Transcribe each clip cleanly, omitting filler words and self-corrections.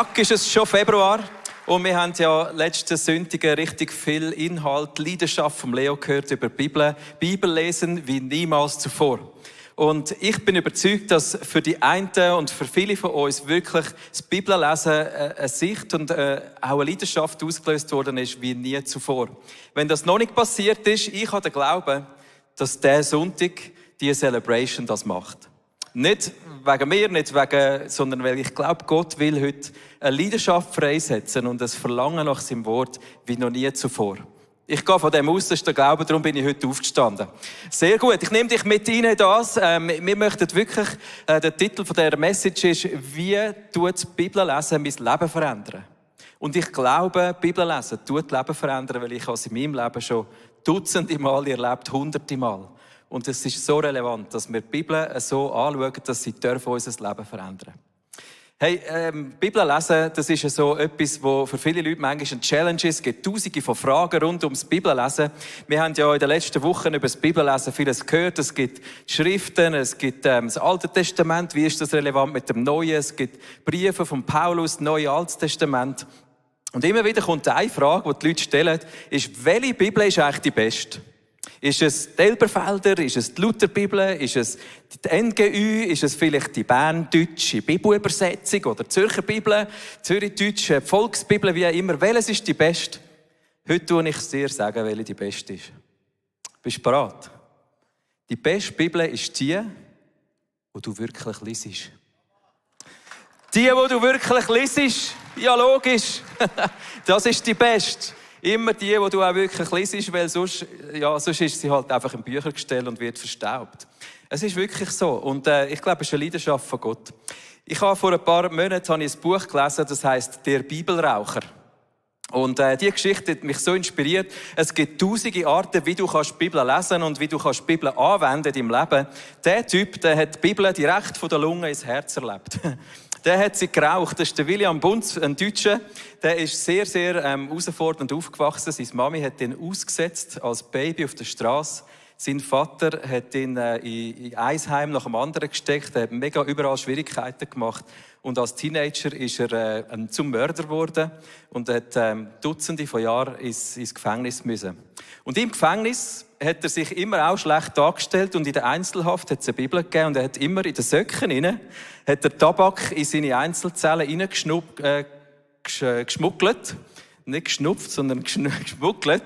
Ist es schon Februar und wir haben ja letzten Sonntag richtig viel Inhalt, Leidenschaft vom Leo gehört über die Bibel lesen wie niemals zuvor. Und ich bin überzeugt, dass für die einen und für viele von uns wirklich das Bibellesen eine Sicht und auch eine Leidenschaft ausgelöst worden ist wie nie zuvor. Wenn das noch nicht passiert ist, ich habe den Glauben, dass der Sonntag, diese Celebration das macht. Nicht wegen mir, nicht wegen, sondern weil ich glaube, Gott will heute eine Leidenschaft freisetzen und ein Verlangen nach seinem Wort wie noch nie zuvor. Ich gehe von dem aus, das ist der Glaube, darum bin ich heute aufgestanden. Sehr gut, ich nehme dich mit rein in das. Wir möchten wirklich, der Titel von dieser Message ist, wie tut das Bibellesen mein Leben verändern? Und ich glaube, Bibellesen tut Leben verändern, weil ich es in meinem Leben schon dutzende Mal erlebt, hunderte Mal. Und es ist so relevant, dass wir die Bibel so anschauen, dass sie unser Leben verändern. Hey, Bibel lesen, das ist so etwas, wo für viele Leute manchmal eine Challenge ist. Es gibt tausende von Fragen rund ums Bibellesen. Wir haben ja in den letzten Wochen über das Bibellesen vieles gehört. Es gibt Schriften, es gibt das Alte Testament. Wie ist das relevant mit dem Neuen? Es gibt Briefe von Paulus, Neue Altes Testament. Und immer wieder kommt eine Frage, die die Leute stellen, ist, welche Bibel ist eigentlich die beste? Ist es die Elberfelder? Ist es die Lutherbibel? Ist es die NGÜ? Ist es vielleicht die berndeutsche Bibelübersetzung oder die Zürcher Bibel, Zürichdeutsch, Volksbibel, wie auch immer? Welches ist die beste? Heute tue ich dir sagen, welche die beste ist. Bist du bereit? Die beste Bibel ist die du wirklich liest. Die du wirklich liest. Ja, logisch. Das ist die beste. Immer die du auch wirklich liest, weil sonst ist sie halt einfach im Büchergestell und wird verstaubt. Es ist wirklich so. Und ich glaube, es ist eine Leidenschaft von Gott. Ich habe vor ein paar Monaten ein Buch gelesen, das heisst «Der Bibelraucher». Und diese Geschichte hat mich so inspiriert. Es gibt tausende Arten, wie du die Bibel lesen und wie du die Bibel anwenden in deinem Leben. Der Typ, der hat die Bibel direkt von der Lunge ins Herz erlebt. Der hat sie geraucht. Das ist der William Bunz, ein Deutscher. Der ist sehr, sehr herausfordernd aufgewachsen. Seine Mami hat ihn ausgesetzt als Baby auf der Straße. Sein Vater hat ihn in ein Heim nach dem anderen gesteckt. Er hat mega überall Schwierigkeiten gemacht. Und als Teenager ist er zum Mörder geworden und hat Dutzende von Jahren ins Gefängnis müssen. Und im Gefängnis hat er sich immer auch schlecht dargestellt und in der Einzelhaft hat es eine Bibel gegeben und er hat immer in den Söcken rein, hat er Tabak in seine Einzelzellen geschmuggelt. Nicht geschnupft, sondern geschmuggelt.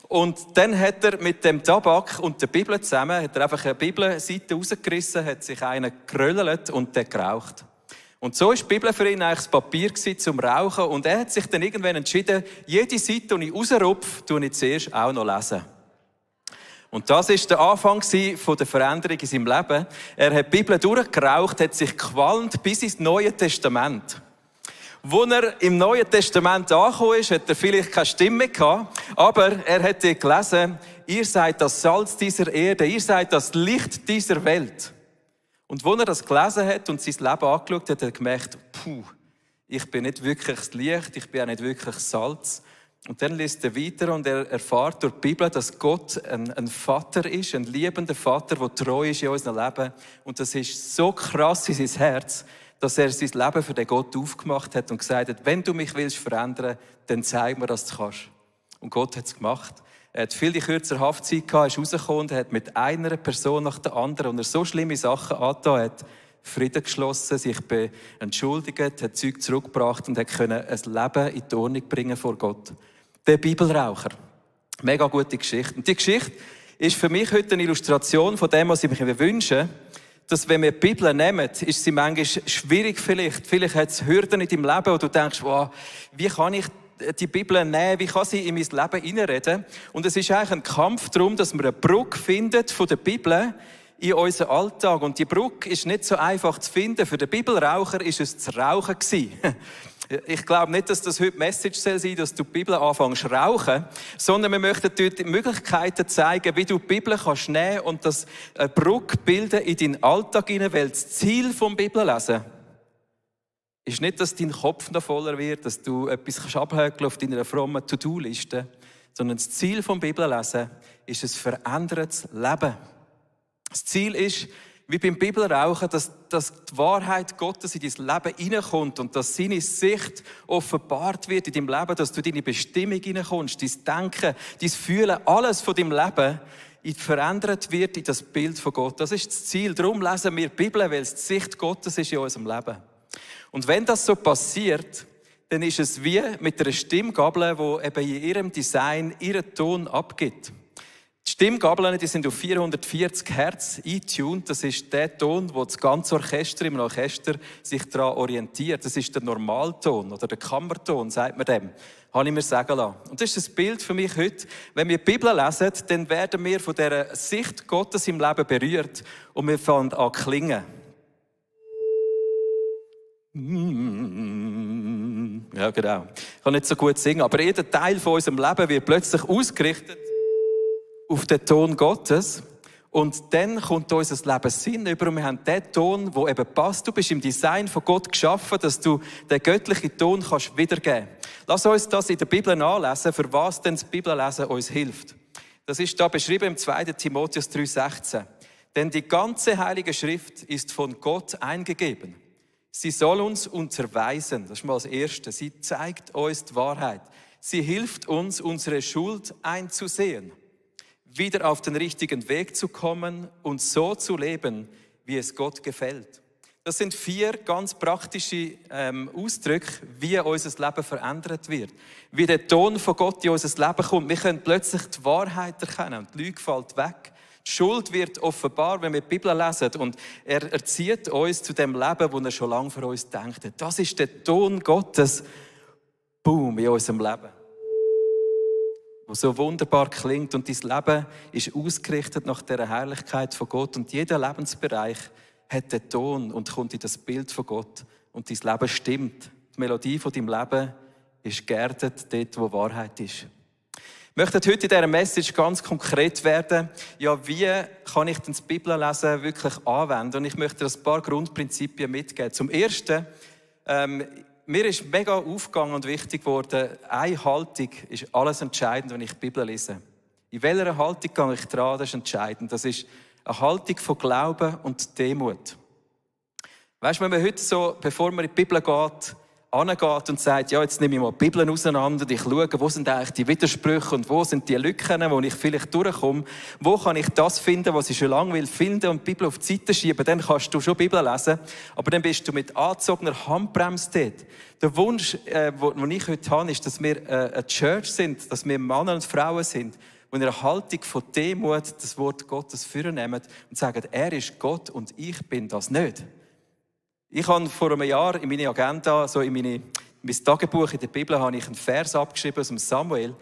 Und dann hat er mit dem Tabak und der Bibel zusammen, hat er einfach eine Bibelseite rausgerissen, hat sich einen geröllert und den geraucht. Und so ist die Bibel für ihn eigentlich das Papier zum Rauchen. Und er hat sich dann irgendwann entschieden, jede Seite, die ich rausrupfe, tue ich zuerst auch noch lesen. Und das war der Anfang von der Veränderung in seinem Leben. Er hat die Bibel durchgeraucht, hat sich gequalmt bis ins Neue Testament. Als er im Neuen Testament angekommen ist, hat er vielleicht keine Stimme gehabt, aber er hat gelesen, ihr seid das Salz dieser Erde, ihr seid das Licht dieser Welt. Und als er das gelesen hat und sein Leben angeschaut hat, hat er gemerkt, ich bin nicht wirklich das Licht, ich bin auch nicht wirklich Salz. Und dann liest er weiter und er erfahrt durch die Bibel, dass Gott ein Vater ist, ein liebender Vater, der treu ist in unserem Leben. Und das ist so krass in sein Herz, dass er sein Leben für den Gott aufgemacht hat und gesagt hat, wenn du mich willst verändern, dann zeig mir, dass du kannst. Und Gott hat es gemacht. Er hat viel kürzere Haftzeit gehabt, ist rausgekommen und hat mit einer Person nach der anderen, und er so schlimme Sachen angetan hat, Frieden geschlossen, sich entschuldigt, hat Zeug zurückgebracht und hat ein Leben in die Ordnung bringen vor Gott. Der Bibelraucher. Mega gute Geschichte. Und die Geschichte ist für mich heute eine Illustration von dem, was ich mir wünsche, dass wenn wir die Bibel nehmen, ist sie manchmal schwierig vielleicht. Vielleicht hat es Hürden in deinem Leben, wo du denkst, wow, wie kann ich die Bibel nehmen, wie kann sie in mein Leben hineinreden? Und es ist eigentlich ein Kampf darum, dass wir eine Brücke finden von der Bibel in unseren Alltag. Und die Brücke ist nicht so einfach zu finden. Für den Bibelraucher ist es das Rauchen gewesen. Ich glaube nicht, dass das heute die Message sein soll, dass du die Bibel anfängst zu rauchen, sondern wir möchten dort die Möglichkeiten zeigen, wie du die Bibel kannst nehmen und das eine Brücke bilden in deinen Alltag hinein, weil das Ziel vom Bibellesen ist nicht, dass dein Kopf noch voller wird, dass du etwas abhäkeln auf deiner frommen To-Do-Liste, sondern das Ziel vom Bibellesen ist ein verändertes Leben. Das Ziel ist, wie beim Bibelrauchen, dass die Wahrheit Gottes in dein Leben hineinkommt und dass seine Sicht offenbart wird in deinem Leben, dass du in deine Bestimmung hineinkommst, dein Denken, dein Fühlen, alles von deinem Leben verändert wird in das Bild von Gott. Das ist das Ziel. Darum lesen wir die Bibel, weil es die Sicht Gottes ist in unserem Leben. Und wenn das so passiert, dann ist es wie mit einer Stimmgabel, die eben in ihrem Design ihren Ton abgibt. Die Stimmgabeln, die sind auf 440 Hertz eingetuned. Das ist der Ton, wo das ganze Orchester im Orchester sich daran orientiert. Das ist der Normalton oder der Kammerton, sagt man dem. Habe ich mir sagen lassen. Und das ist das Bild für mich heute. Wenn wir die Bibel lesen, dann werden wir von dieser Sicht Gottes im Leben berührt und wir fangen an zu klingen. Ja, genau. Ich kann nicht so gut singen, aber jeder Teil von unserem Leben wird plötzlich ausgerichtet auf den Ton Gottes. Und dann kommt unser Leben Sinn über und wir haben den Ton, der eben passt. Du bist im Design von Gott geschaffen, dass du den göttlichen Ton kannst wiedergeben. Lass uns das in der Bibel nachlesen, für was denn das Bibellesen uns hilft. Das ist da beschrieben im 2. Timotheus 3,16. Denn die ganze Heilige Schrift ist von Gott eingegeben. Sie soll uns unterweisen. Das ist mal das Erste. Sie zeigt uns die Wahrheit. Sie hilft uns, unsere Schuld einzusehen, wieder auf den richtigen Weg zu kommen und so zu leben, wie es Gott gefällt. Das sind 4 ganz praktische Ausdrücke, wie unser Leben verändert wird. Wie der Ton von Gott in unser Leben kommt. Wir können plötzlich die Wahrheit erkennen und die Lüge fällt weg. Die Schuld wird offenbar, wenn wir die Bibel lesen und er erzieht uns zu dem Leben, das er schon lange für uns denkt. Das ist der Ton Gottes, boom, in unserem Leben. Wo so wunderbar klingt und dein Leben ist ausgerichtet nach dieser Herrlichkeit von Gott und jeder Lebensbereich hat den Ton und kommt in das Bild von Gott und dein Leben stimmt. Die Melodie von deinem Leben ist geerdet dort, wo Wahrheit ist. Ich möchte heute in dieser Message ganz konkret werden. Ja, wie kann ich denn das Bibellesen wirklich anwenden? Und ich möchte dir ein paar Grundprinzipien mitgeben. Zum Ersten, mir ist mega aufgegangen und wichtig geworden, eine Haltung ist alles entscheidend, wenn ich die Bibel lese. In welcher Haltung gehe ich dran, das ist entscheidend. Das ist eine Haltung von Glauben und Demut. Weißt du, wenn man heute so, bevor man in die Bibel geht, angeht und sagt, ja, jetzt nehme ich mal die Bibel auseinander und ich schaue, wo sind eigentlich die Widersprüche und wo sind die Lücken, wo ich vielleicht durchkomme, wo kann ich das finden, was ich schon lange will finden und die Bibel auf die Seite schieben, dann kannst du schon Bibel lesen, aber dann bist du mit angezogener Handbremse dort. Der Wunsch, den ich heute habe, ist, dass wir eine Church sind, dass wir Männer und Frauen sind, die in einer Haltung von Demut das Wort Gottes vornehmen und sagen, er ist Gott und ich bin das nicht. Ich habe vor einem Jahr in meine Agenda, so in mein Tagebuch in der Bibel, habe ich einen Vers abgeschrieben aus dem Samuel.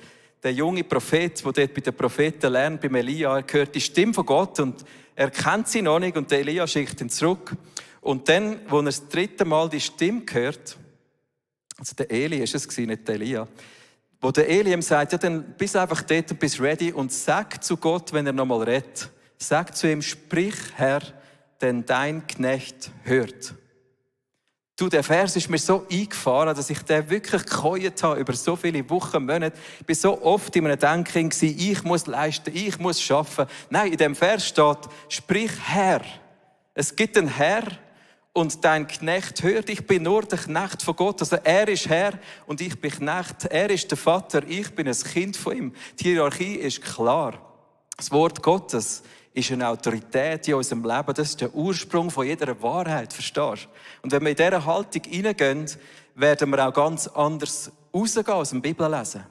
Der junge Prophet, der dort bei den Propheten lernt, bei Elia, er hört die Stimme von Gott und er kennt sie noch nicht und der Elia schickt ihn zurück. Und dann, als er das 3. Mal die Stimme hört, also der Eli ist es gewesen, nicht der Elia, wo der Eli ihm sagt, ja, dann bist einfach dort und bist ready und sag zu Gott, wenn er nochmal redet, sag zu ihm, sprich Herr, denn dein Knecht hört. Du, der Vers ist mir so eingefahren, dass ich den wirklich geheult habe über so viele Wochen, Monate. Ich war so oft in einem Denken, ich muss leisten, ich muss schaffen. Nein, in dem Vers steht, sprich Herr. Es gibt einen Herr und dein Knecht hört. Ich bin nur der Knecht von Gott. Also er ist Herr und ich bin Knecht. Er ist der Vater, ich bin ein Kind von ihm. Die Hierarchie ist klar. Das Wort Gottes ist eine Autorität in unserem Leben. Das ist der Ursprung von jeder Wahrheit, verstehst du? Und wenn wir in diese Haltung hineingehen, werden wir auch ganz anders rausgehen aus dem Bibellesen.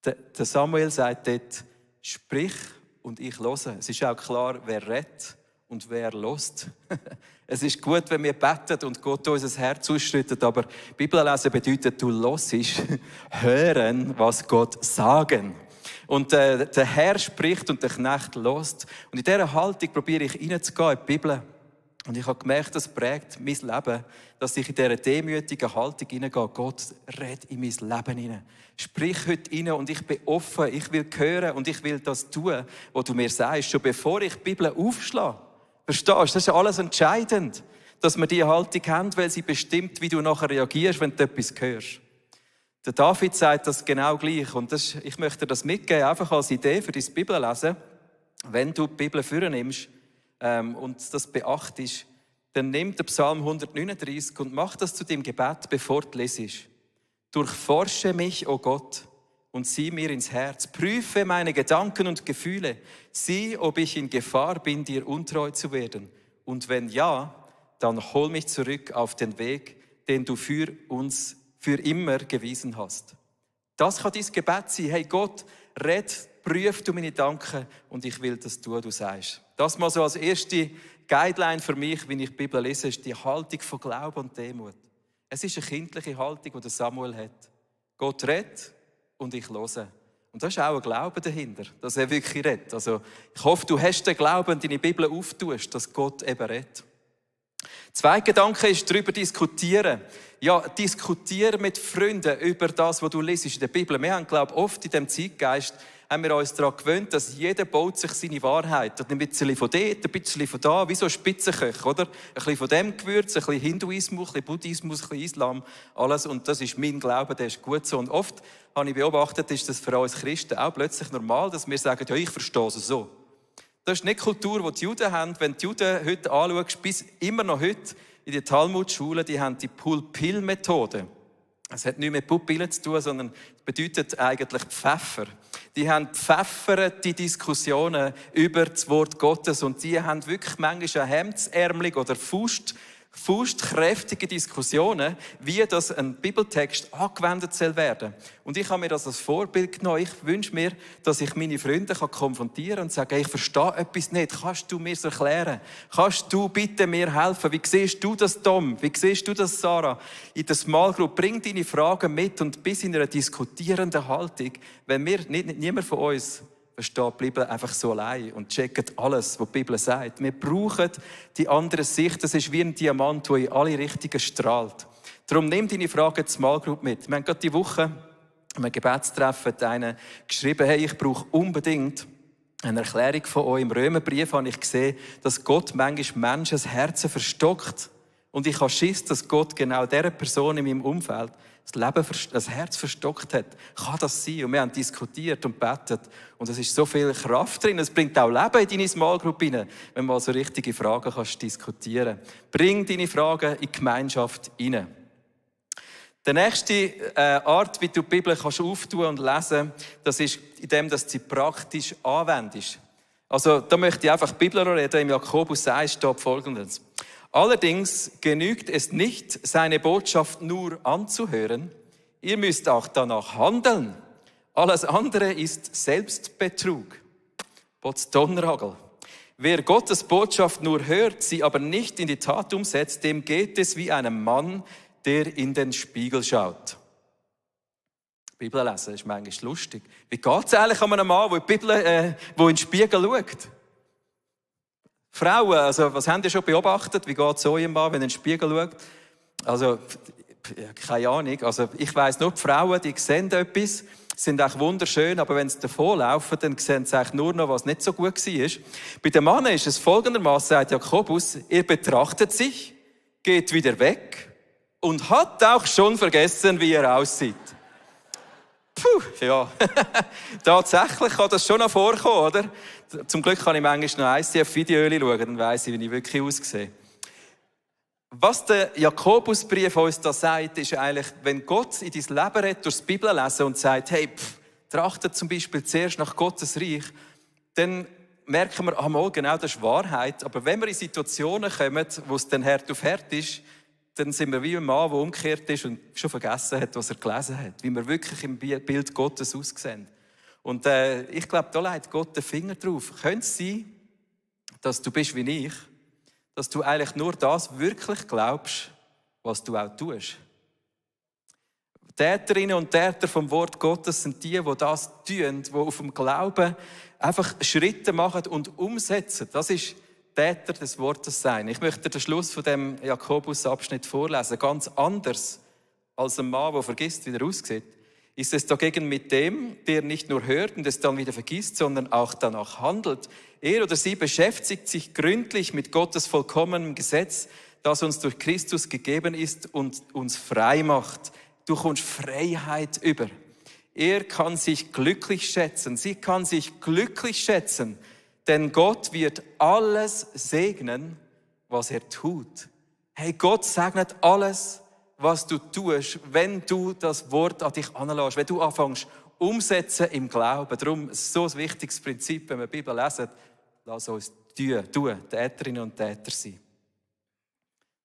Der Samuel sagt dort, sprich und ich höre. Es ist auch klar, wer redet und wer hört. Es ist gut, wenn wir beten und Gott unser Herz ausschüttet, aber Bibellesen bedeutet, du hörst, hören, was Gott sagen. Und der Herr spricht und der Knecht hört. Und in dieser Haltung probiere ich hineinzugehen in die Bibel. Und ich habe gemerkt, das prägt mein Leben, dass ich in dieser demütigen Haltung hineingehe. Gott, red in mein Leben hinein. Sprich heute hinein und ich bin offen. Ich will hören und ich will das tun, was du mir sagst, schon bevor ich die Bibel aufschlage. Verstehst du? Das ist alles entscheidend, dass wir diese Haltung haben, weil sie bestimmt, wie du nachher reagierst, wenn du etwas hörst. Der David sagt das genau gleich. Und ich möchte das mitgeben, einfach als Idee für dein Bibellesen. Wenn du die Bibel vornimmst, und das beachtest, dann nimm den Psalm 139 und mach das zu dem Gebet, bevor du lesest. Durchforsche mich, o Gott, und sieh mir ins Herz. Prüfe meine Gedanken und Gefühle. Sieh, ob ich in Gefahr bin, dir untreu zu werden. Und wenn ja, dann hol mich zurück auf den Weg, den du für uns für immer gewiesen hast. Das kann dein Gebet sein. Hey Gott, red, prüf du meine Gedanken und ich will, dass du sagst. Das mal so als erste Guideline für mich, wenn ich die Bibel lese, ist die Haltung von Glauben und Demut. Es ist eine kindliche Haltung, die Samuel hat. Gott redet und ich höre. Und da ist auch ein Glaube dahinter, dass er wirklich redet. Also, ich hoffe, du hast den Glauben, wenn du deine Bibel auftust, dass Gott eben redet. Zweiter Gedanke ist, darüber diskutieren. Ja, diskutieren mit Freunden über das, was du liest in der Bibel. Wir haben, glaube ich, oft in diesem Zeitgeist haben wir uns daran gewöhnt, dass jeder baut sich seine Wahrheit. Ein bisschen von dort, ein bisschen von da, wie so ein Spitzenköch, oder? Ein bisschen von dem Gewürz, ein bisschen Hinduismus, ein bisschen Buddhismus, ein bisschen Islam, alles. Und das ist mein Glaube, der ist gut so. Und oft habe ich beobachtet, ist das für uns Christen auch plötzlich normal, dass wir sagen, ja, ich verstehe es so. Das ist nicht die Kultur, die Juden haben. Wenn die Juden heute anschaust, bis immer noch heute in den Talmud-Schulen, die haben die Pulpil-Methode. Es hat nichts mit Pupillen zu tun, sondern es bedeutet eigentlich Pfeffer. Die haben pfeffert die Diskussionen über das Wort Gottes und die haben wirklich manchmal eine hemdsärmelig oder faustkräftige Diskussionen, wie das ein Bibeltext angewendet soll werden. Und ich habe mir das als Vorbild genommen. Ich wünsche mir, dass ich meine Freunde konfrontieren kann und sagen, ich verstehe etwas nicht. Kannst du mir es erklären? Kannst du bitte mir helfen? Wie siehst du das, Tom? Wie siehst du das, Sarah? In der Small Group, bring deine Fragen mit und bis in einer diskutierenden Haltung, wenn niemand von uns versteht die Bibel einfach so allein und checkt alles, was die Bibel sagt. Wir brauchen die andere Sicht. Das ist wie ein Diamant, der in alle Richtungen strahlt. Darum nimm deine Frage zur Small Group mit. Wir haben gerade diese Woche einem Gebetstreffen einen geschrieben, hey, ich brauche unbedingt eine Erklärung von euch. Im Römerbrief habe ich gesehen, dass Gott manchmal Menschen das Herzen verstockt. Und ich habe Schiss, dass Gott genau dieser Person in meinem Umfeld das Herz verstockt hat. Kann das sein? Und wir haben diskutiert und betet. Und es ist so viel Kraft drin. Es bringt auch Leben in deine Small Group hinein, wenn man so richtige Fragen kannst diskutieren. Bring deine Fragen in die Gemeinschaft hinein. Die nächste Art, wie du die Bibel kannst auftun und lesen, das ist indem, dass du sie praktisch anwendest. Also, da möchte ich einfach die Bibel reden. Im Jakobus 1 steht Folgendes. Allerdings genügt es nicht, seine Botschaft nur anzuhören. Ihr müsst auch danach handeln. Alles andere ist Selbstbetrug. Potz Donnerhagel. Wer Gottes Botschaft nur hört, sie aber nicht in die Tat umsetzt, dem geht es wie einem Mann, der in den Spiegel schaut. Bibel lesen ist manchmal lustig. Wie geht es eigentlich an einem Mann, der in den Spiegel schaut? Frauen, also was habt ihr schon beobachtet? Wie geht es so einem Mann, wenn er in den Spiegel schaut? Also, keine Ahnung. Also, ich weiss nur, die Frauen, die sehen etwas, sind auch wunderschön, aber wenn sie davonlaufen, dann sehen sie eigentlich nur noch, was nicht so gut war. Bei den Männern ist es folgendermaßen, sagt Jakobus, er betrachtet sich, geht wieder weg und hat auch schon vergessen, wie er aussieht. Puh, ja. Tatsächlich kann das schon noch vorkommen, oder? Zum Glück kann ich manchmal noch ICF-Video schauen, dann weiss ich, wie ich wirklich aussehe. Was der Jakobusbrief uns da sagt, ist eigentlich, wenn Gott in dein Leben redet, durch die Bibel lesen und sagt, hey, trachtet zum Beispiel zuerst nach Gottes Reich, dann merken wir, mal, genau, das ist Wahrheit. Aber wenn wir in Situationen kommen, wo es dann Herd auf Herd ist, dann sind wir wie ein Mann, der umgekehrt ist und schon vergessen hat, was er gelesen hat. Wie wir wirklich im Bild Gottes aussehen. Und ich glaube, da legt Gott den Finger drauf. Könnte es sein, dass du bist wie ich, dass du eigentlich nur das wirklich glaubst, was du auch tust? Täterinnen und Täter vom Wort Gottes sind die das tun, die auf dem Glauben einfach Schritte machen und umsetzen. Das ist Täter des Wortes sein. Ich möchte den Schluss von dem Jakobus-Abschnitt vorlesen. Ganz anders als ein Mann, der vergisst, wie er aussieht, ist es dagegen mit dem, der nicht nur hört und es dann wieder vergisst, sondern auch danach handelt. Er oder sie beschäftigt sich gründlich mit Gottes vollkommenem Gesetz, das uns durch Christus gegeben ist und uns frei macht. Du kommst Freiheit über. Er kann sich glücklich schätzen. Sie kann sich glücklich schätzen, Denn Gott wird alles segnen, was er tut. Hey, Gott segnet alles, was du tust, wenn du das Wort an dich anlässt, wenn du anfängst umsetzen im Glauben. Darum ist es so ein wichtiges Prinzip, wenn wir die Bibel lesen, lass uns tun, Täterinnen und Täter sein.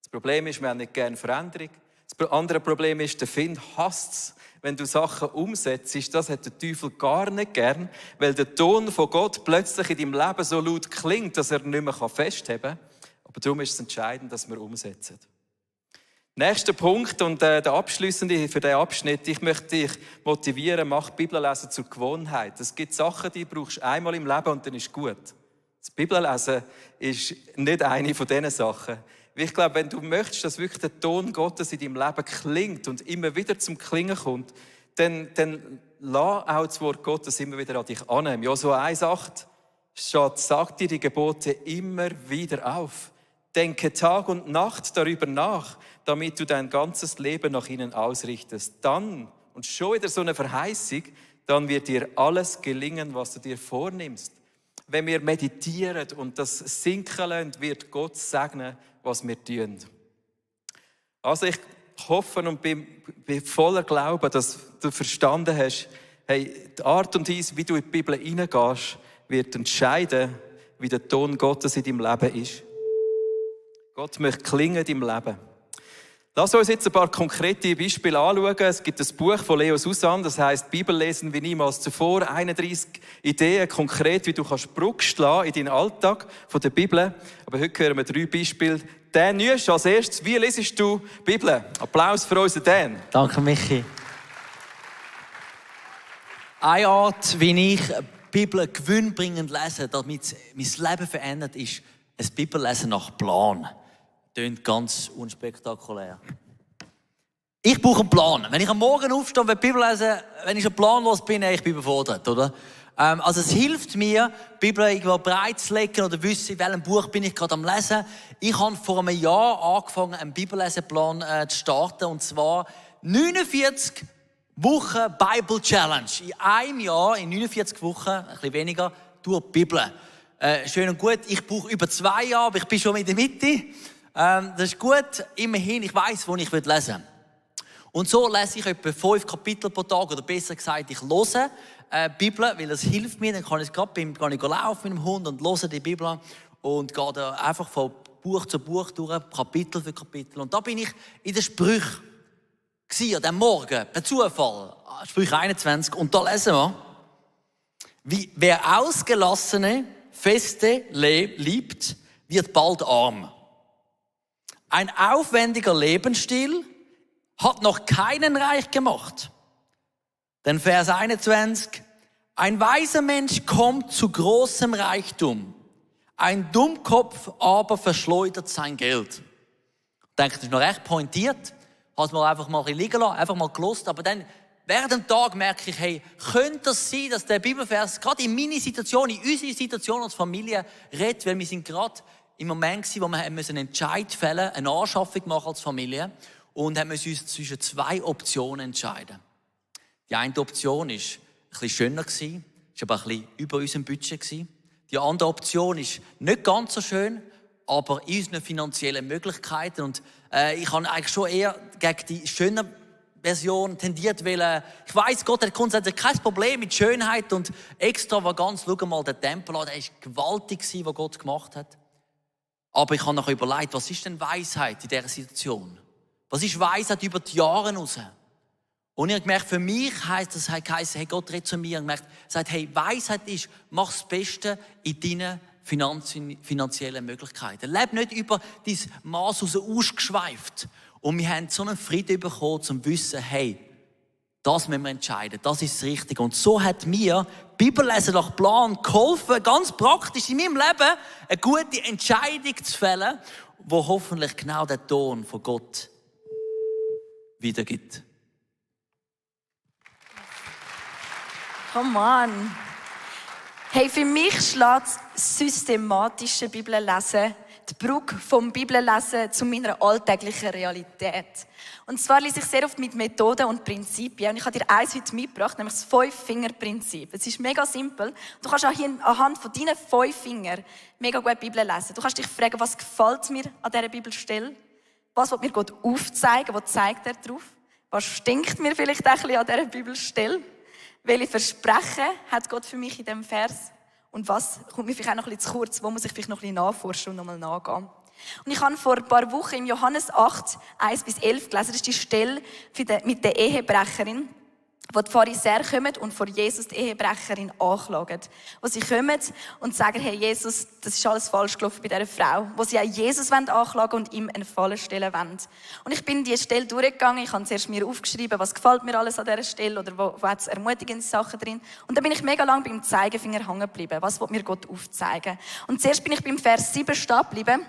Das Problem ist, wir haben nicht gerne Veränderung. Das andere Problem ist, der Feind hasst es, wenn du Sachen umsetzt. Das hat der Teufel gar nicht gern, weil der Ton von Gott plötzlich in deinem Leben so laut klingt, dass er nicht mehr festheben kann. Aber darum ist es entscheidend, dass wir umsetzen. Nächster Punkt und der abschliessende für diesen Abschnitt. Ich möchte dich motivieren, mach Bibellesen zur Gewohnheit. Es gibt Sachen, die brauchst du einmal im Leben und dann ist gut. Das Bibellesen ist nicht eine von diesen Sachen. Ich glaube, wenn du möchtest, dass wirklich der Ton Gottes in deinem Leben klingt und immer wieder zum Klingen kommt, dann lass auch das Wort Gottes immer wieder an dich an. Im Josua 1,8 steht, sag dir die Gebote immer wieder auf. Denke Tag und Nacht darüber nach, damit du dein ganzes Leben nach ihnen ausrichtest. Dann, und schon wieder so eine Verheißung, dann wird dir alles gelingen, was du dir vornimmst. Wenn wir meditieren und das sinken lassen, wird Gott segnen, was wir tun. Also ich hoffe und bin voller Glauben, dass du verstanden hast, hey, die Art und Weise, wie du in die Bibel hineingehst, wird entscheiden, wie der Ton Gottes in deinem Leben ist. Gott möchte klingen in deinem Leben. Lass uns jetzt ein paar konkrete Beispiele anschauen. Es gibt ein Buch von Leo Susan, das heisst Bibel lesen wie niemals zuvor. 31 Ideen konkret, wie du Brücke schlagen in deinen Alltag von der Bibel. Aber heute hören wir 3 Beispiele. Dan Nüsch als erstes. Wie lesest du die Bibel? Applaus für unseren Dan. Danke, Michi. Eine Art, wie ich die Bibel gewinnbringend lese, damit mein Leben verändert, ist ein Bibellesen nach Plan. Klingt ganz unspektakulär. Ich brauche einen Plan. Wenn ich am Morgen aufstehe und die Bibel lese, wenn ich schon planlos bin, ich bin überfordert, oder? Also es hilft mir, die Bibel irgendwo breit zu legen oder wissen, in welchem Buch bin ich gerade am Lesen. Ich habe vor einem Jahr angefangen, einen Bibelleseplan zu starten, und zwar 49 Wochen Bible Challenge. In einem Jahr, in 49 Wochen, ein bisschen weniger, durch die Bibel. Schön und gut, ich brauche über 2 Jahre, aber ich bin schon in der Mitte. Das ist gut, immerhin, ich weiss, wo ich lesen will. Und so lese ich etwa 5 Kapitel pro Tag, oder besser gesagt, ich höre die Bibel, weil das hilft mir. Dann kann ich gerade laufen mit dem Hund und höre die Bibel und gehe da einfach von Buch zu Buch durch, Kapitel für Kapitel. Und da bin ich in den Sprüchen an diesem Morgen, per Zufall, Sprüche 21, und da lesen wir, wer ausgelassene, feste liebt, wird bald arm. Ein aufwendiger Lebensstil hat noch keinen reich gemacht. Denn Vers 21, ein weiser Mensch kommt zu großem Reichtum. Ein Dummkopf aber verschleudert sein Geld. Ich denke, das ist noch recht pointiert. Habe es mal einfach mal liegen lassen, einfach mal gelost. Aber dann, während dem Tag merke ich, hey, könnte es sein, dass der Bibelvers gerade in meine Situation, in unsere Situation als Familie redet, weil wir sind gerade im Moment gewesen, wo wir einen Entscheid fällen, eine Anschaffung machen als Familie, und haben uns zwischen 2 Optionen entscheiden. Die eine Option war ein bisschen schöner, war aber ein bisschen über unserem Budget. Die andere Option ist nicht ganz so schön, aber in unseren finanziellen Möglichkeiten. Und ich habe eigentlich schon eher gegen die schöne Version tendiert, weil ich weiss, Gott hat grundsätzlich kein Problem mit Schönheit und Extravaganz. Schau mal den Tempel an, der war gewaltig, was Gott gemacht hat. Aber ich habe noch überlegt, was ist denn Weisheit in dieser Situation? Was ist Weisheit über die Jahre hinaus? Und ich habe gemerkt, für mich heisst das, hey, Gott redet zu mir und sagt, hey, Weisheit ist, mach das Beste in deinen finanziellen Möglichkeiten. Leb nicht über dein Maß raus ausgeschweift. Und wir haben so einen Frieden bekommen, um zu wissen, hey, das müssen wir entscheiden, das ist das Richtige. Und so hat mir Bibellesen nach Plan geholfen, ganz praktisch in meinem Leben eine gute Entscheidung zu fällen, die hoffentlich genau den Ton von Gott wiedergibt. Come on. Hey, für mich schlägt das systematische Bibellesen die Brücke vom Bibellesen zu meiner alltäglichen Realität. Und zwar lese ich sehr oft mit Methoden und Prinzipien. Und ich habe dir eins heute mitgebracht, nämlich das 5-Finger-Prinzip. Es ist mega simpel. Du kannst auch hier anhand von deinen 5 Fingern mega gut Bibel lesen. Du kannst dich fragen, was gefällt mir an dieser Bibelstelle? Was will mir Gott aufzeigen? Was zeigt er drauf? Was stinkt mir vielleicht ein bisschen an dieser Bibelstelle? Welche Versprechen hat Gott für mich in diesem Vers? Und was kommt mir vielleicht auch noch ein bisschen zu kurz? Wo muss ich vielleicht noch ein bisschen nachforschen und nochmal nachgehen? Und ich habe vor ein paar Wochen im Johannes 8, 1-11 gelesen. Das ist die Stelle mit der Ehebrecherin, wo die Pharisäer kommen und vor Jesus die Ehebrecherin anklagen. Wo sie kommen und sagen, hey Jesus, das ist alles falsch gelaufen bei dieser Frau. Wo sie auch Jesus anklagen wollen und ihm eine Falle stellen wollen. Und ich bin diese Stelle durchgegangen. Ich habe zuerst mir aufgeschrieben, was gefällt mir alles an dieser Stelle oder wo hat es ermutigende Sachen drin. Und dann bin ich mega lang beim Zeigefinger hängen geblieben. Was will mir Gott aufzeigen? Und zuerst bin ich beim Vers 7 stehen geblieben,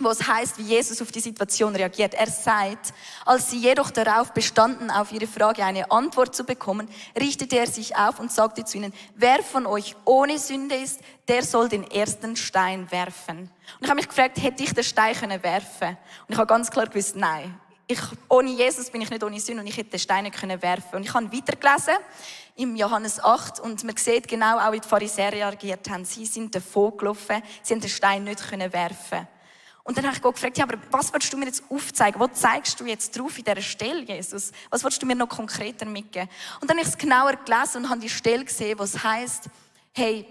wo es heisst, wie Jesus auf die Situation reagiert. Er sagt, als sie jedoch darauf bestanden, auf ihre Frage eine Antwort zu bekommen, richtete er sich auf und sagte zu ihnen, wer von euch ohne Sünde ist, der soll den ersten Stein werfen. Und ich habe mich gefragt, hätte ich den Stein werfen können? Und ich habe ganz klar gewusst, nein. Ohne Jesus bin ich nicht ohne Sünde und ich hätte den Stein nicht werfen können. Und ich habe weitergelesen im Johannes 8 und man sieht genau auch, wie die Pharisäer reagiert haben. Sie sind davon gelaufen, sie haben den Stein nicht werfen können. Und dann habe ich Gott gefragt, ja, aber was willst du mir jetzt aufzeigen? Was zeigst du jetzt drauf in dieser Stelle, Jesus? Was willst du mir noch konkreter mitgeben? Und dann habe ich es genauer gelesen und habe die Stelle gesehen, wo es heisst, hey,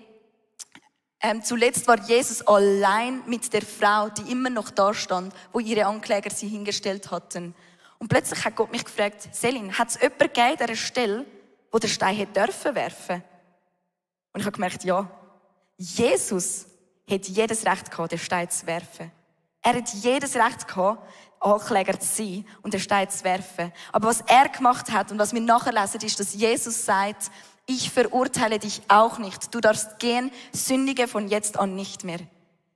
zuletzt war Jesus allein mit der Frau, die immer noch da stand, wo ihre Ankläger sie hingestellt hatten. Und plötzlich hat Gott mich gefragt, Selin, hat es jemanden gegeben an dieser Stelle, wo der Stein hätte dürfen werfen? Und ich habe gemerkt, ja, Jesus hätte jedes Recht gehabt, den Stein zu werfen. Er hat jedes Recht gehabt, Ankläger zu sein und den Stein zu werfen. Aber was er gemacht hat und was wir nachher lesen, ist, dass Jesus sagt, ich verurteile dich auch nicht. Du darfst gehen, sündige von jetzt an nicht mehr.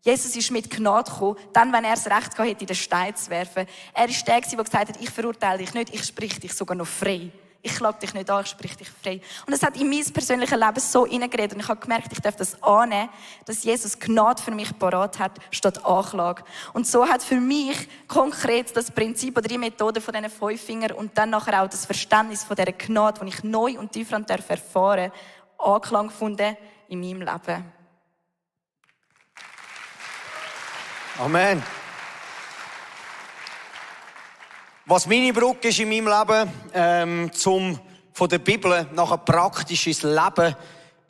Jesus ist mit Gnade gekommen, dann, wenn er das Recht gehabt hätte, den Stein zu werfen. Er ist der, der gesagt hat, ich verurteile dich nicht, ich sprich dich sogar noch frei. Ich klage dich nicht an, ich sprich dich frei. Und es hat in mein persönliches Leben so hineingeredet. Und ich habe gemerkt, ich darf das annehmen, dass Jesus Gnade für mich parat hat, statt Anklage. Und so hat für mich konkret das Prinzip oder die Methode von diesen 5 Fingern und dann nachher auch das Verständnis von dieser Gnade, die ich neu und tiefer erfahren darf, Anklang gefunden in meinem Leben. Amen. Was meine Brücke ist in meinem Leben, von der Bibel nachher praktisch ins Leben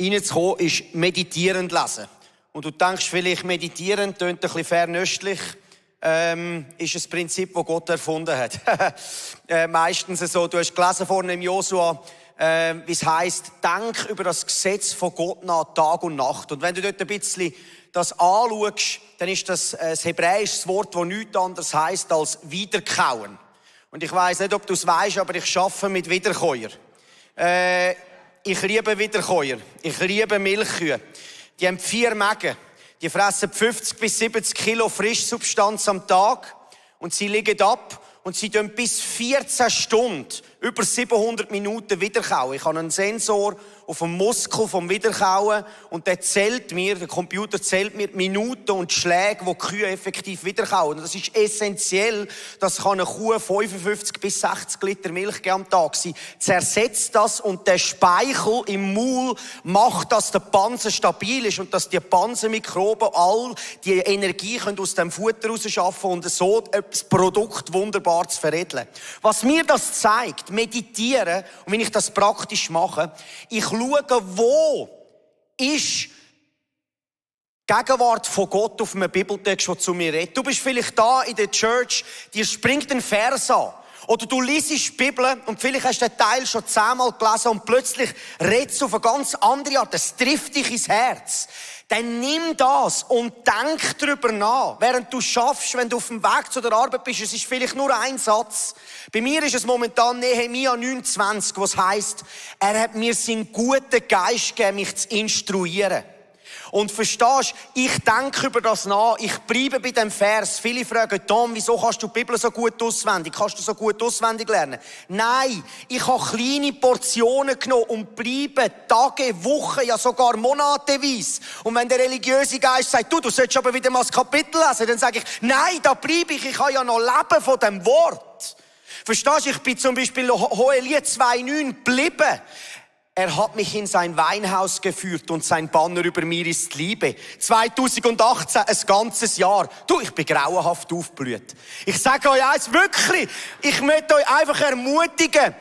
hineinzukommen, ist meditierend lesen. Und du denkst vielleicht, meditieren tönt ein bisschen fernöstlich, ist ein Prinzip, das Gott erfunden hat. Meistens so, du hast gelesen vorne im Josua, wie es heisst, denk über das Gesetz von Gott nach Tag und Nacht. Und wenn du dort ein bisschen das anschaust, dann ist das ein hebräisches Wort, das nichts anderes heisst als wiederkauen. Und ich weiss nicht, ob du es weisst, aber ich arbeite mit Wiederkäuer. Ich liebe Wiederkäuer. Ich liebe Milchkühe. Die haben 4 Mägen. Die fressen 50 bis 70 Kilo Frischsubstanz am Tag. Und sie liegen ab und sie tun bis 14 Stunden, über 700 Minuten wiederkauen. Ich habe einen Sensor auf dem Muskel vom Wiederkauen und der Computer zählt mir die Minuten und die Schläge, die Kühe effektiv wiederkauen. Das ist essentiell, dass eine Kuh 55 bis 60 Liter Milch geben am Tag. Sie zersetzt das und der Speichel im Maul macht, dass der Pansen stabil ist und dass die Pansenmikroben all die Energie können aus dem Futter rausschaffen und so das Produkt wunderbar zu veredeln. Was mir das zeigt, meditieren, und wenn ich das praktisch mache, ich schaue, wo ist die Gegenwart von Gott auf einem Bibeltext, der zu mir redet. Du bist vielleicht da in der Church, dir springt ein Vers an. Oder du liest die Bibel und vielleicht hast du den Teil schon 10-mal gelesen und plötzlich redest du auf eine ganz andere Art. Das trifft dich ins Herz. Dann nimm das und denk darüber nach. Während du schaffst, wenn du auf dem Weg zu der Arbeit bist, es ist vielleicht nur ein Satz. Bei mir ist es momentan Nehemia 9,20, was heisst, er hat mir seinen guten Geist gegeben, mich zu instruieren. Und verstehst, ich denke über das nach, ich bleibe bei dem Vers. Viele fragen, Tom, wieso kannst du die Bibel so gut auswendig? Kannst du so gut auswendig lernen? Nein, ich habe kleine Portionen genommen und bleibe Tage, Wochen, ja sogar monateweise. Und wenn der religiöse Geist sagt, du solltest aber wieder mal das Kapitel lesen, dann sage ich, nein, da bleibe ich kann ja noch leben von dem Wort. Verstehst du, ich bin zum Beispiel Hohelied 2,9 geblieben. Er hat mich in sein Weinhaus geführt und sein Banner über mir ist Liebe. 2018, ein ganzes Jahr. Du, ich bin grauenhaft aufgeblüht. Ich sage euch eins, wirklich, ich möchte euch einfach ermutigen,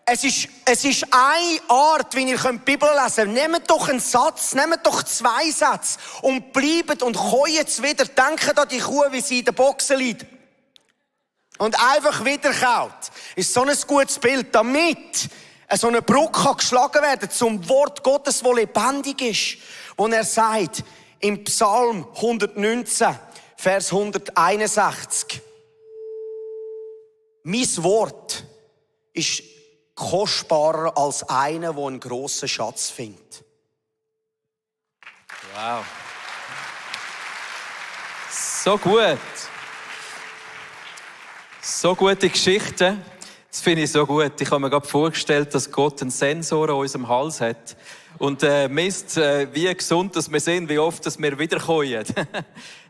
es ist eine Art, wie ihr die Bibel lesen könnt. Nehmt doch einen Satz, nehmt doch 2 Sätze und bleibt und jetzt wieder. Denkt an die Kuh, wie sie in der Boxen liegt. Und einfach wieder kaut. Ist so ein gutes Bild, damit so eine Brücke kann geschlagen werden zum Wort Gottes, das lebendig ist. Wo er sagt, im Psalm 119, Vers 161, mein Wort ist kostbarer als einer, der einen grossen Schatz findet. Wow. So gut. So gute Geschichten. Das finde ich so gut. Ich habe mir gerade vorgestellt, dass Gott einen Sensor an unserem Hals hat und misst, wie gesund dass wir sind, wie oft dass wir wiederkommen.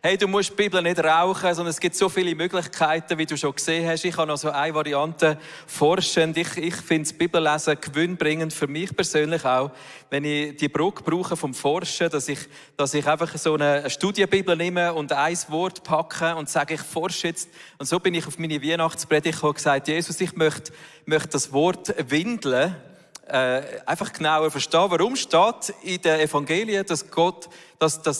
Hey, du musst die Bibel nicht rauchen, sondern es gibt so viele Möglichkeiten, wie du schon gesehen hast. Ich habe noch so eine Variante forschend. Ich finde das Bibellesen gewinnbringend für mich persönlich auch, wenn ich die Brücke brauche vom Forschen, dass ich einfach so eine Studienbibel nehme und ein Wort packe und sage, ich forsche jetzt. Und so bin ich auf meine Weihnachtspredigt gekommen und gesagt, Jesus, ich möchte das Wort Windeln einfach genauer verstehen. Warum steht in den Evangelien, dass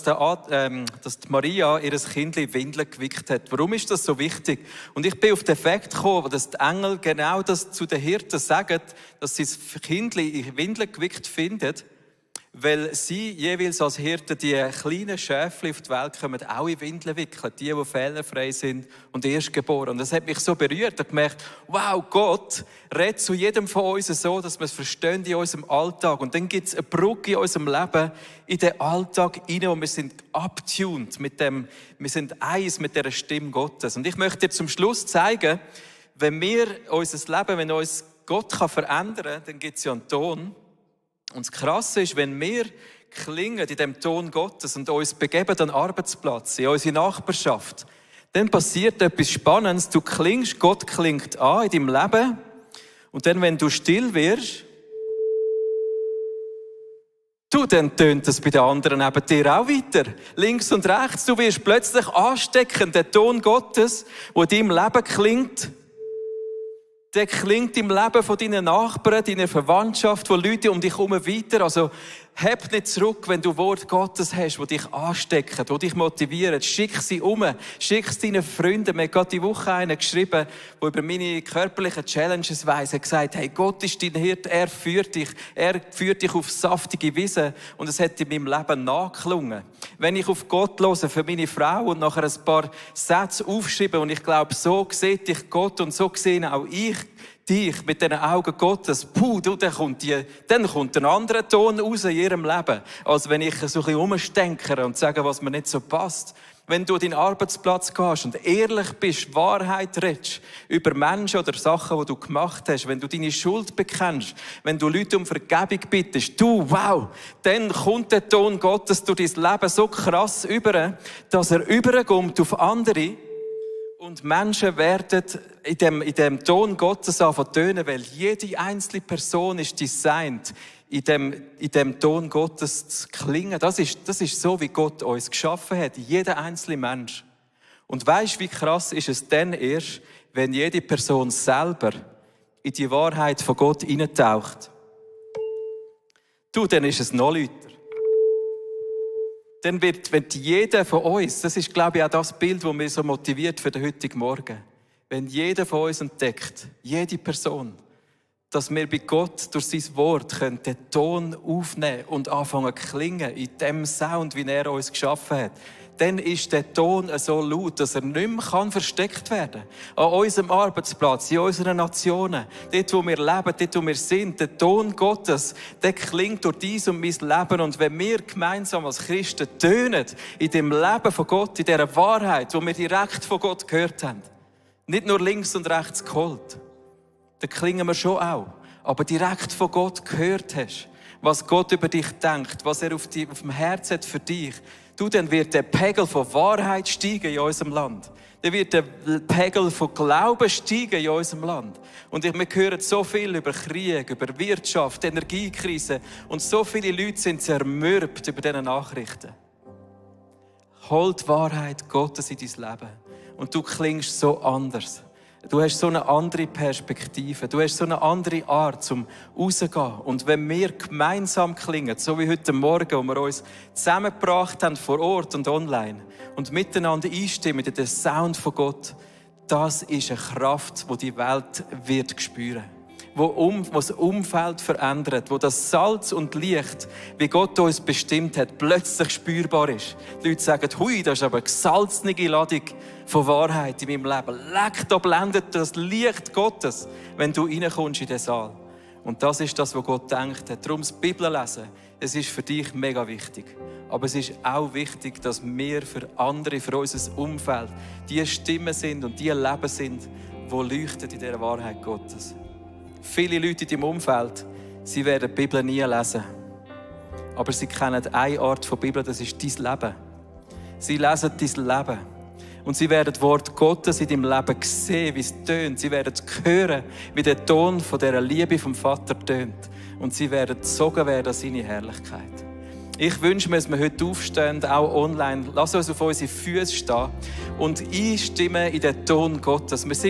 die Maria ihr Kind in Windeln gewickelt hat? Warum ist das so wichtig? Und ich bin auf den Fakt gekommen, dass die Engel genau das zu den Hirten sagen, dass sie das Kind in Windeln gewickelt finden, weil sie jeweils als Hirten die kleinen Schäfchen auf die Welt kommen, auch in Windeln wickeln, die fehlerfrei sind und erstgeboren. Und das hat mich so berührt. Ich habe gemerkt, wow, Gott redet zu jedem von uns so, dass wir es verstehen in unserem Alltag. Und dann gibt es eine Brücke in unserem Leben, in den Alltag hinein, wo wir sind abtuned wir sind eins mit dieser Stimme Gottes. Und ich möchte dir zum Schluss zeigen, wenn uns Gott verändern kann, dann gibt es ja einen Ton. Und das Krasse ist, wenn wir klingen in dem Ton Gottes und uns begeben an den Arbeitsplatz, in unsere Nachbarschaft, dann passiert etwas Spannendes. Du klingst, Gott klingt an in deinem Leben. Und dann, wenn du still wirst, dann tönt es bei den anderen neben dir auch weiter. Links und rechts, du wirst plötzlich anstecken. Der Ton Gottes, der in deinem Leben klingt, der klingt im Leben von deinen Nachbarn, deiner Verwandtschaft, von Leuten um dich herum weiter. Also, heb nicht zurück, wenn du Wort Gottes hast, die dich anstecken, die dich motivieren. Schick sie schick es deinen Freunden. Mir hat gerade die Woche einer geschrieben, der über meine körperlichen Challenges weiss. Er hat gesagt, hey, Gott ist dein Hirte, er führt dich auf saftige Wiesen. Und es hat in meinem Leben nachgeklungen. Wenn ich auf Gott höre für meine Frau und nachher ein paar Sätze aufschreibe, und ich glaube, so sieht dich Gott und so sehe auch ich dich mit den Augen Gottes, dann kommt ein anderer Ton raus in ihrem Leben, als wenn ich so ein bisschen rumstenkere und sage, was mir nicht so passt. Wenn du an deinen Arbeitsplatz gehst und ehrlich bist, Wahrheit redest über Menschen oder Sachen, die du gemacht hast, wenn du deine Schuld bekennst, wenn du Leute um Vergebung bittest, dann kommt der Ton Gottes durch dein Leben so krass über, dass er überkommt auf andere. Und Menschen werden in dem Ton Gottes tönen, weil jede einzelne Person ist designt, in dem Ton Gottes zu klingen. Das ist so, wie Gott uns geschaffen hat, jeder einzelne Mensch. Und weisst, wie krass ist es dann erst, wenn jede Person selber in die Wahrheit von Gott hineintaucht. Dann ist es noch lauter. Dann wird jeder von uns, das ist, glaube ich, auch das Bild, das mich so motiviert für den heutigen Morgen, wenn jeder von uns entdeckt, jede Person, dass wir bei Gott durch sein Wort den Ton aufnehmen und anfangen zu klingen in dem Sound, wie er uns geschaffen hat, dann ist der Ton so laut, dass er nicht mehr versteckt werden kann. An unserem Arbeitsplatz, in unseren Nationen, dort, wo wir leben, dort, wo wir sind, der Ton Gottes, der klingt durch dies und mein Leben. Und wenn wir gemeinsam als Christen tönen, in dem Leben von Gott, in dieser Wahrheit, wo wir direkt von Gott gehört haben, nicht nur links und rechts geholt, dann klingen wir schon auch, aber direkt von Gott gehört hast, was Gott über dich denkt, was er auf dem Herz hat für dich, dann wird der Pegel von Wahrheit steigen in unserem Land. Dann wird der Pegel von Glauben steigen in unserem Land. Und wir hören so viel über Krieg, über Wirtschaft, Energiekrise. Und so viele Leute sind zermürbt über diese Nachrichten. Hol die Wahrheit Gottes in dein Leben. Und du klingst so anders. Du hast so eine andere Perspektive. Du hast so eine andere Art zum Rausgehen. Und wenn wir gemeinsam klingen, so wie heute Morgen, wo wir uns zusammengebracht haben, vor Ort und online, und miteinander einstimmen in den Sound von Gott, das ist eine Kraft, die die Welt wird spüren. Wo das Umfeld verändert, wo das Salz und Licht, wie Gott uns bestimmt hat, plötzlich spürbar ist. Die Leute sagen, hui, das ist aber eine gesalzene Ladung von Wahrheit in meinem Leben. Leck, da blendet das Licht Gottes, wenn du reinkommst in den Saal. Und das ist das, was Gott denkt hat. Darum das Bibel lesen, es ist für dich mega wichtig. Aber es ist auch wichtig, dass wir für andere, für unser Umfeld, die Stimmen sind und die Leben sind, die leuchten in dieser Wahrheit Gottes. Viele Leute in deinem Umfeld, sie werden die Bibel nie lesen. Aber sie kennen eine Art von Bibel, das ist dein Leben. Sie lesen dein Leben. Und sie werden das Wort Gottes in deinem Leben sehen, wie es tönt. Sie werden hören, wie der Ton von dieser Liebe vom Vater tönt. Und sie werden gezogen werden an seine Herrlichkeit. Ich wünsche mir, dass wir heute aufstehen, auch online. Lass uns auf unsere Füße stehen und einstimmen in den Ton Gottes. Wir sind